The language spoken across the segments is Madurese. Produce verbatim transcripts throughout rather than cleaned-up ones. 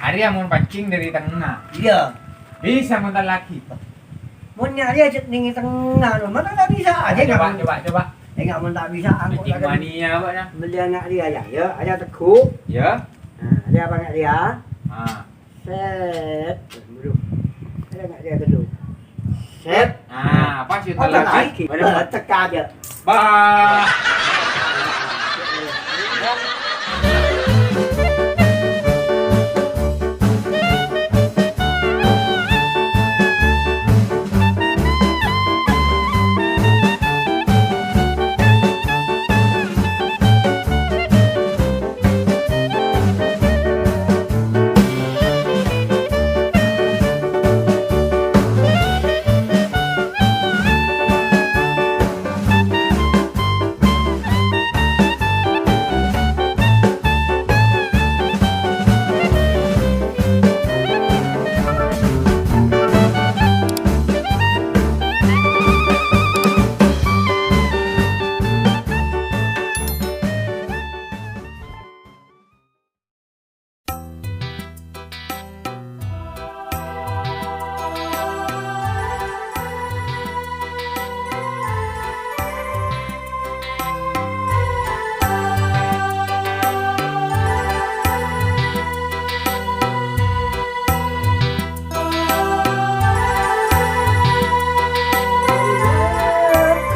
Arèya mon pancèng dâri tengnga. Iyâ. Bisa mon ta' lagi. Mon nyarè ajâ nèng tengnga, lho. Masa ta' bisa? Ajâ coba, coba, coba. Enggak, mon ta' bisa, angkot. Pancèng mania, Pak, ya. Beli anak dia, ya. Ya, ada teguk. Ya. Nah, ada apa anak dia? Ah. Set. Aduh. Ada anak dia dulu. Set. Ah, pas itu. Apa lagi? Lagi? Ada, Pak. Teka aja. Bah.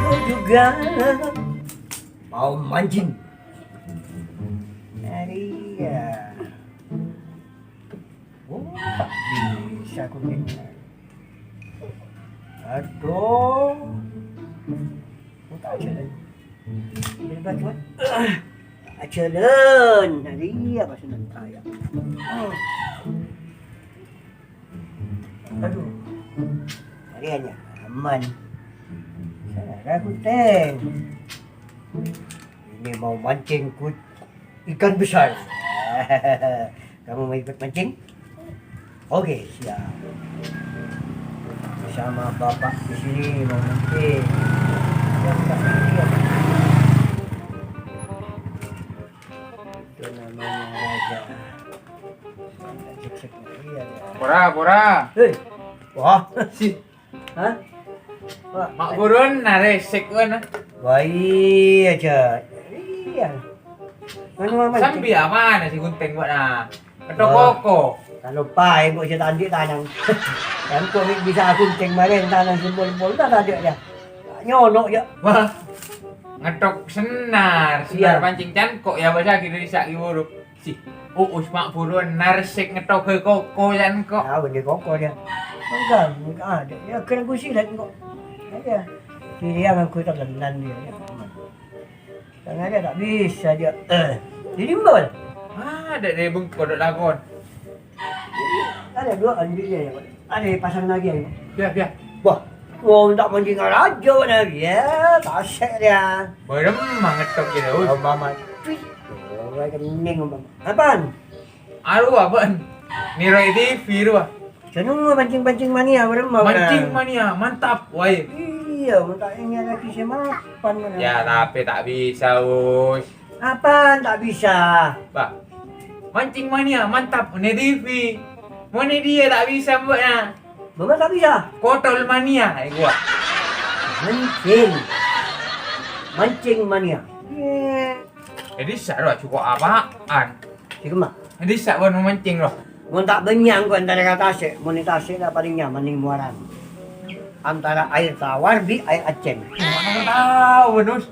Aku juga mau mancing. Nah, iya. Oh, tak bisa aku dengar. Aduh. Buka aja deh. Buka aja. Ajalan. Nah, iya, pas nanti saya. Oh. Aduh. Hari hanya aman. Saya kunteng. Ini mau mancing kut ikan besar. Kamu mau ikut mancing? Oke, siap. Bersama Bapak di sini mau mancing. Siap, Pak. Siap. Itu namanya raja. Pora, pora. Hei. Wah. Si. Hah? Wah. Mak Burun narèsèk, wan. Wah, iya, Jat. Iya. Anu, Aman. Sambi aman si gunting, Pak, nah. Ketok koko. Kalau paè, kok sè tandhi tanang. Kan kok bisa gunting marèn tanang sempol-pol, ta' tadâ' ya. Nyonok ya. Wah. Ngetok senar, senar. Iya. Pancing cangkok ya, bahasa kita bisa gimana? Si Uus Mak Burun narèsèk ngetoghâ koko yan kok. Ah, bener koko dia. Enggak, enggak ada. Ya, kena gusi lah kok. Ya, ya. Dia nganggo tegenan dia. Ya. Tangannya tak bisa dia. Eh, jadi mbal. Ah, ada deh bengkok dok lakon. Ada dua anjingnya ya, Pak. Ada pasang lagi ya. Ya, ya. Wah, mau tak mancing raja mana dia? Tasik dia. Barem mangetok ya, Us. Umpama. Wih, orang kening umpama. Apaan? Aru apaan? Niroi T V ru, ah. Seneng mancing-mancing mania, barem mau. Mancing mania, mantap, wae. Iya, mau tak ini lagi semapan mana? Ya, tapi tak bisa, Us. Apaan tak bisa? Bah, mancing mania, mantap, ne T V. Mone dia tak bisa, Mbak, ya. Bapak tak bisa? Kotol mania, eh, gua. Mancing. Mancing mania. Iya. Jadi, sa' rowa cuko' apaan? Sè kemma? Jadi, sa' bân mamancing, rowa. Mon ta' bânnya' engko' antara ka tasè', mon è tasè' la palèng nyaman neng mowaran. Antara aèr tawar bi' aèr accèn. Mana tao, Bân, Us?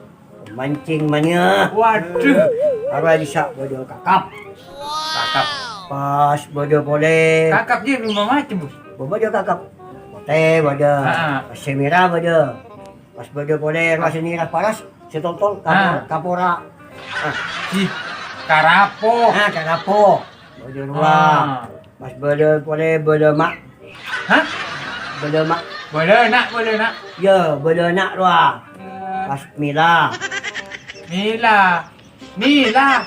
Mancing mania. Waduh. Arè bisa bâdâ kakap. Kakap. Pas bâdâ polè. Kakap jiyâ bârâmpa macem, Bos? Bâdâ kakap. Potè bâdâ. Heeh. Pas sè mèra bâdâ. Pas bâdâ polè rowa sè nèra paras, sè tongtong, kapo-, Ah. kapora. Ah. Ih, karapo. Ah, karapo. Bâdâ rowa. Ah. Pas bâdâ polè, bâdâ ma'. Hah? Bâdâ ma'. Bâdâ na', bâdâ na'. Iyâ, bâdâ na' rowa. Eh. Pas mèla. Mèla. Mèla.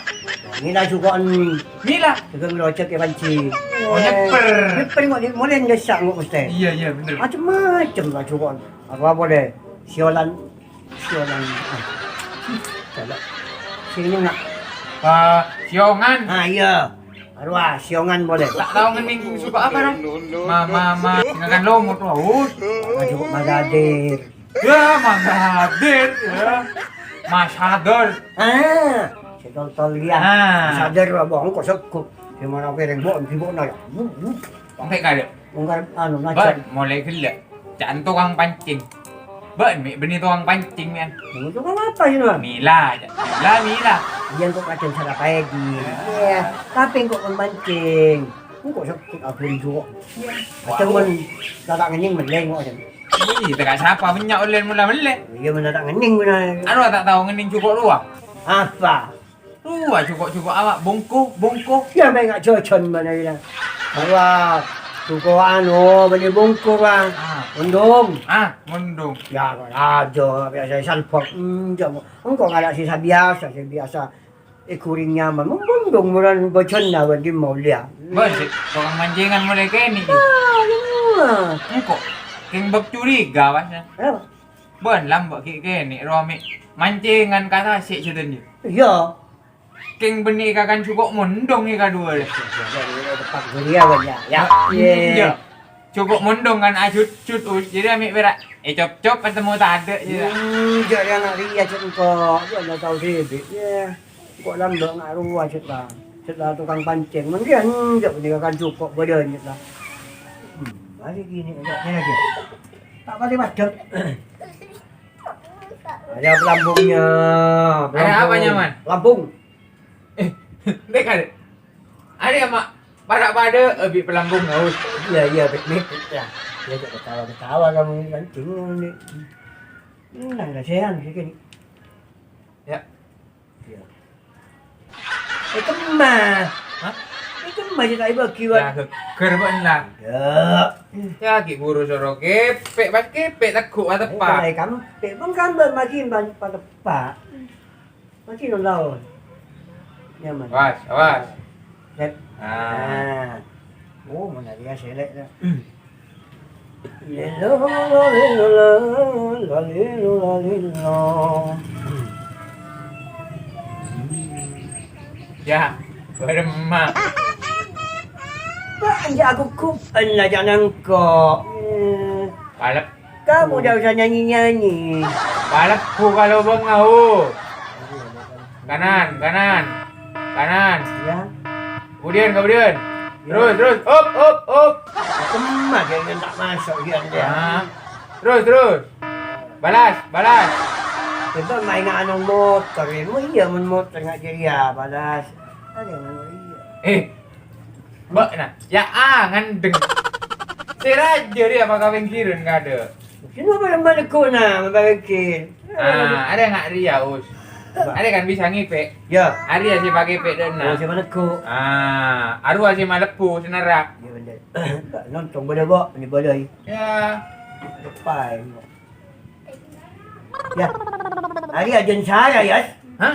Mèla juko'en. Mèla. Juko'en ngerojek è panci. Oh, nyèper. Nyèper kok, molè ndhissa' kok mestè. Iyâ, iyâ, bhender. Macem-macem la juko'en. Apa polè? Siolan. Siolan. Ah. Coba. Sini, Nak. Ah, siongan. Ah, iyâ. Arowa, sèyongan polè. Ta' tao ngennèng jhuko' apa, Ran? Ma, ma, ma, ngakan lomot, wah, us. Jhuko' Magadir. Ya, Magadir, ya. Masador. Ah, sè tol-tol iyâ. Ah. Masador, wah, bâ' engko' segghut. Sè mara pèrèng, bâ', ghi' bâ'na, ya. Bu, bu. Sampai kada. Mongkar, anu, Bân, najan. Molè ghellâ'. Ca'na tokang pancèng. Bân, mè' bânnè tokang pancèng, mè'. Tokang apa, yâ, Bân? Mila, ca'. Mila, mila. Iyâ, engko' kadhâng sarapaèdi. Iyâ, tapè engko' kon pancèng. Engko' segghut abun jhuko'. Iyâ. Kadhâng mon ta' ngennèng mellè engko', jhâ. Ih, ta' ka sapa bânnya' ollè mola mellè. Iyâ, mon ta' ngennèng, bân. Anu, ta' tao ngennèng jhuko' rowa. Apa? Wah, jhuko'-jhuko' apa? Bongko, bongko. Iyâ, mè' nga' jhâjhân bâ'na iyâ. Wah, jhuko' anu, bânnè bongko, wah. Ah. Mondong. Ah, mondong. Iyâ, kok aja, biyasa salbhâk. Hmm, jhâ' mo-, engko' ngala' sè sabiyasa, sè biyasa èghurèng nyaman. Mon mondong, moran bâjâna, bân dimma ollèya. Bân, sè tokang mancèngan molè kènè'. Ah, iyâ. Engko', kèng bâk curiga, wah. Kenapa? Bân, lambâ' ghi' kènè', rowa mè' mancèngan ka tasè' jhâ' dhân, yâ? Iyâ. Kèng bânnè èkakan jhuko' mondong è kaduwâ, lè. Teppa' ghâriyâ, bân, yâ. Yâ. Iyâ. Jhuko' mondong kan ajhut-jhut, us. Jârèya mè' pèra' ècop-cop, atemmo tadâ', yâ. Hmm, jârèya nga' rèya, cè' engko'. Jâ' la tao dhibi', yâ. Engko' lambâ' nga' rowa, cè' la. Cè' la tokang pancèng. Mending jâ' bânnè èkakan jhuko' bâdâ, cè' la. Hmm, mari gini, enggak, ini lagi. Tak pati padâ. Ada pelambungnya. Ada apanya, Man? Lambung. Eh, dek, ada. Ada, Mak. Para pada, eh, bi' pelambung haus. Iya, iya, bek mepet ya. Iya, cak ketawa-ketawa kamu ini kan bingung nih. Ini nang rasehan sih, kan? Ya. Iya. Eh, kemma. Hah? Eh, kemma sih tak ibu kiwan. Ya, geger, Pak, lah. Ya. Ya, ki buru soro kepek, pas kepek teguk, ah, tepak. Eh, kampe', bang kambe magi ban patepak. Magi non laon. Nyaman. Awas, awas. Set. Ah. Nah. Oh, mana dia selek dah. Lelo, lelo, lelo, lelo, lelo. Ya, beremma. Pak, anja aku kupen aja nangko. Palep. Kamu tidak usah nyanyi-nyanyi. Palep buka lubang kau. Kanan, kanan. Kanan. Ya. Kemudian, kemudian. Ya. Terus, terus. Up, up, up. Kemma dia yang tak masuk dia, dia. Ah. Terus, terus. Balas, balas. Itu main anu motor, ya. Mau iya, main motor nggak jadi ya, balas. Ada yang anu iya. Eh, Mbak, nah, ya, ah, ngandeng. Si Raja dia apa kawin kiren kada? Sino ba lamba negona mabagin? Ah, ada nggak dia, Us? Apa? Ada kan bisa ngipek? Ya. Ada ya si pakai pek dan Oh, nah. Si mana ko? Ah, aru si malebu senerak. Ya bener. Nonton bola, Bok, ini bola ini. Ya. Lepai. Ya. Ari aja sara, ya. Hah?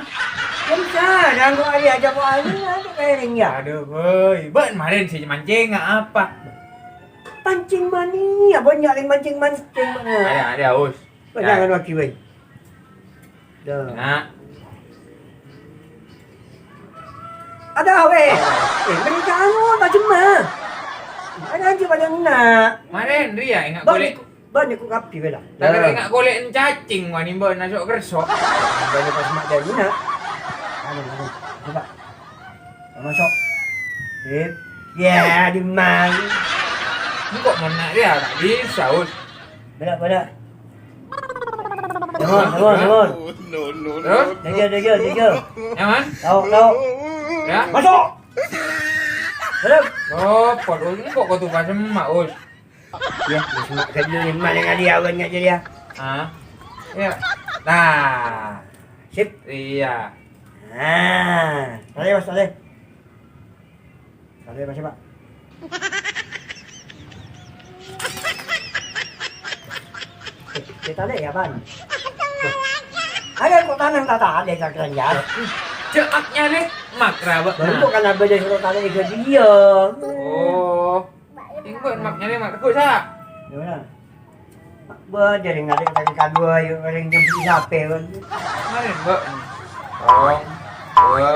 Kan sara, kok ari aja kok ari, aja kering, ya. Aduh, boy. Ban kemarin si mancing apa? Pancing mania, banyak yang mancing-mancing, Bang. Ada, ada, Us. Banyak kan lagi, boy. Dah. Nah. Ada, weh. Eh, mereka anu, tajam, mah. Ada aja pada nak. Kemarin, Ria, ingat Bang, boleh. Banyak ku kapi bela. Tapi enggak golek cacing wani mbok nasok kerso. Banyak pas mak dan mina. Anu, anu. Coba. Masuk. Sip. Ya, di mana? Ini kok mau nak dia? Tak bisa, Us. Bela, bela. Bangun, bangun, bangun. No, no, no. Terus? Degil, degil, degil. Nyaman? Tahu, tahu. Ya? Masuk. Bela. Oh, padahal ini kok kau tuh pas emak, Us. Ya, semangat dulu nih, mana yang ada awan nggak jadi ya? Ah, ya. Nah, sip. Iya. Nah, tadi mas tadi. Tadi mas, Pak. Eh, kita lihat ya, Pan. Ada kok tanang tata ada cakran ya. Cek maknya nih, mak rawa. Baru kok kan abah dari suruh tadi ke dia. Oh. Engko' mak nyarè mak teggu', Sa'. Gimana? Bâ, jârèng ngadek tadi kadua, yuk, rèng jemput sapè, kan? Mari, Mbok. Tong, dua,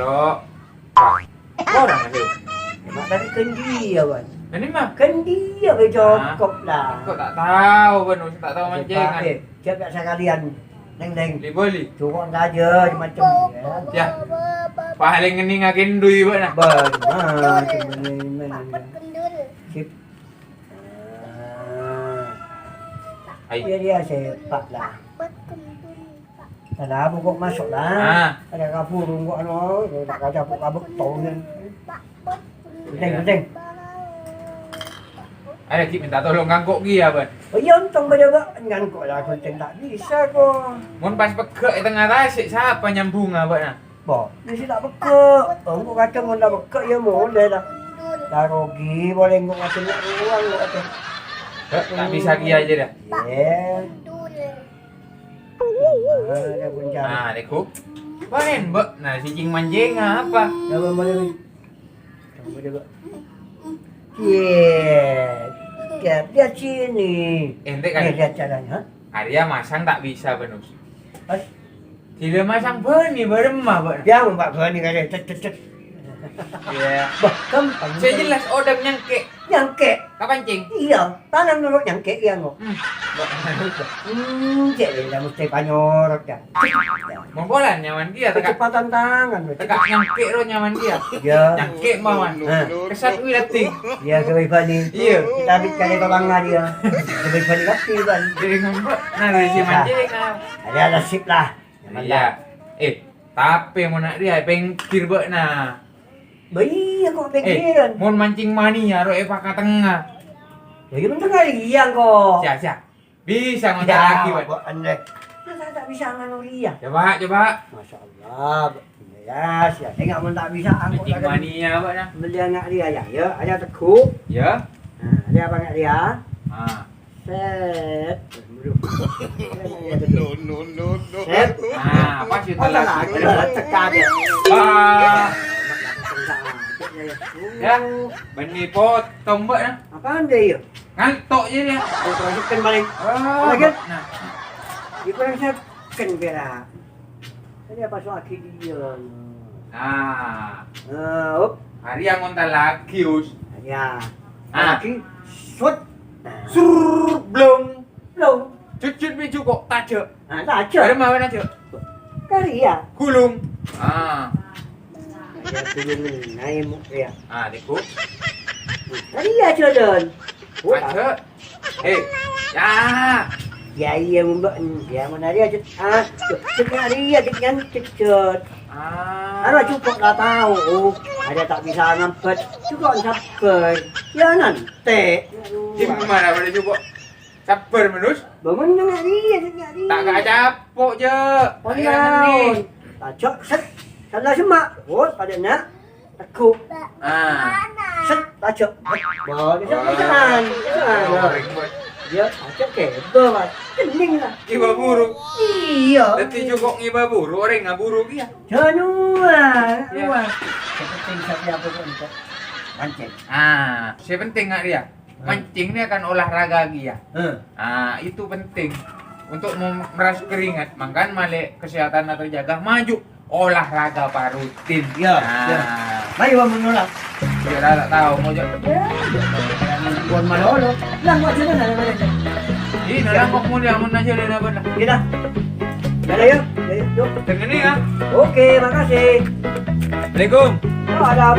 lo, empat. Korang, Mas, yuk. Mak tadi kan dia, Wan. Ini mah. Kan dia, Wan, cokop lah. Kok tak tahu, Wan, tak tahu mancengan. Coba, eh, coba sekalian, Neng, Neng. Beli, beli. Cokop saja, macam, ya. Ya. Paling ini ngakin dui, Wan, nah. Benar, benar, benar. Sip. Ah. Ai. Iya, dia sepak lah. Ada apa kok masuk lah? Ah. Ada kabur kok anu, tak ada apa kabur tong. Penting, penting. Ayo, Ki, minta tolong ngangkok Ki ya, Ban. Oh iya, untung pada, Pak. Ngangkok lah, penting tak bisa kok. Mun pas pegek di tengah tasik, siapa nyambung apa nah? Bo, ini sih tak pegek. Oh, engko' kadang mun tak pegek ya mulai lah. Tak rugi, boleh engko' kadang nak ruang, engko' kadang. Eh, tak bisa Ki aja dah. Iya. Ada pun cara. Nah, niku. Panen, Mbak. Nah, sicing mancing apa? Ya, Bang, boleh, Bang. Coba, coba. Iya. Lihat, lihat sini. Ente kan? Nih, lihat caranya. Arya masang tak bisa, Banus. Pas. Tidak masang bani, bareng mah, Pak. Ya, Pak, bani kali. Cet, cet, cet. Iya. Bah, gampang. Saya jelas odang nyangke. Nyangke. Kapancing? Iya, tangan nurut nyangke, iya, kok. Hmm. Hmm, cek, ya, mesti panyorot, ya. Mompolan nyaman dia, teka. Kecepatan tangan, Pak. Teka nyangke ro nyaman dia. Iya. Nyangke, Mawan. Nah. Kesat wi lati. Iya, gawe bali. Iya. Kita ambil cari tolong lah dia. Gawe bali lati, Bang. Jadi ngomong, nah, dari si mancing, nah. Ada nasib lah. Iya. Eh, tapi mau nak dia, pengkir, Bak, nah. Bah, iya, kok pengkiran? Eh, mau mancing mani ya, ro, eh, pakat tengah. Lah, iya, bener kali, iya, kok. Siap, siap. Bisa ngontak lagi, Pak. Kok aneh. Masa tak bisa nganu dia? Coba, coba. Masya Allah, Pak. Ya, siap. Saya nggak mau tak bisa, aku tak mania, Pak, nah. Beli anak dia, ya. Ya, ada teguh. Ya. Nah, dia apa nggak dia? Ah. Set. No, no, no, no. Set. Ah, apa sih? Oh, salah. Ada cekak, ya. Ah. Ya, bani potong, Mbak, nah. Apaan dia, ya? Ngantuk aja dia. Oh, kurang seken paling. Oh, lagi? Nah. Ya, kurang seken, kira. Tadi apa soal dia? Nah. Nah, op. Hari yang ngontal lagi, Us. Ya. Nah. Lagi, sut. Nah. Sur, blong. Blong. Cut, cut, meju kok, tajak. Nah, tajak. Ada mawon aja. Kali ya? Gulung. Ah. Ada gulung, naik, ya. Ah, niku. Kali ya, jalan. Oh, aja. Eh, ya. Ya, iya, Mbak. Ya, mau nari aja. Ah, cek nari aja, jangan cekcot. Ah. Aro cukup lah tahu. Oh, ada tak bisa ngampet. Cukup sabar. Ya, nanti. Gimana boleh coba? Sabar, Manus. Bangun nari aja, nari. Tak kacapok, Je. Oh, ayo, iya. Nanti. Tajak, set. Salah semak. Oh, pada nak. Teguh. Ah. Set, tajak. Wah, bisa, bisaan. Bisaan. Oh, ribet. Dia tajak kebo, Mas. Kening lah. Kiba buruk. Iya. Tapi cukup ngiba buruk, orang nggak buruk ya. Jangan wah. Ya. Wah. Yang penting siapa yang aku untuk mancing. Ah, yang penting nggak dia. Hmm. Mancing ini kan olahraga lagi ya. Hmm. Ah, itu penting untuk mem-, meras keringat. Makanya male kesehatan terjaga, maju olahraga parutin. Iya, nah. Iya. Ayo, Bang, menolak. Ya, tak tahu, mau jawab. Ya, bukan malu-malu. Lah, mau aja, nah, nah, nah. Ini, nah, mau, mau dia, mau nanya dia apa, nah? Kita. Dadah, yuk. Dadah, yuk. Yuk. Yang ini, ya. Oke, makasih. Assalamualaikum. Waalaikumsalam.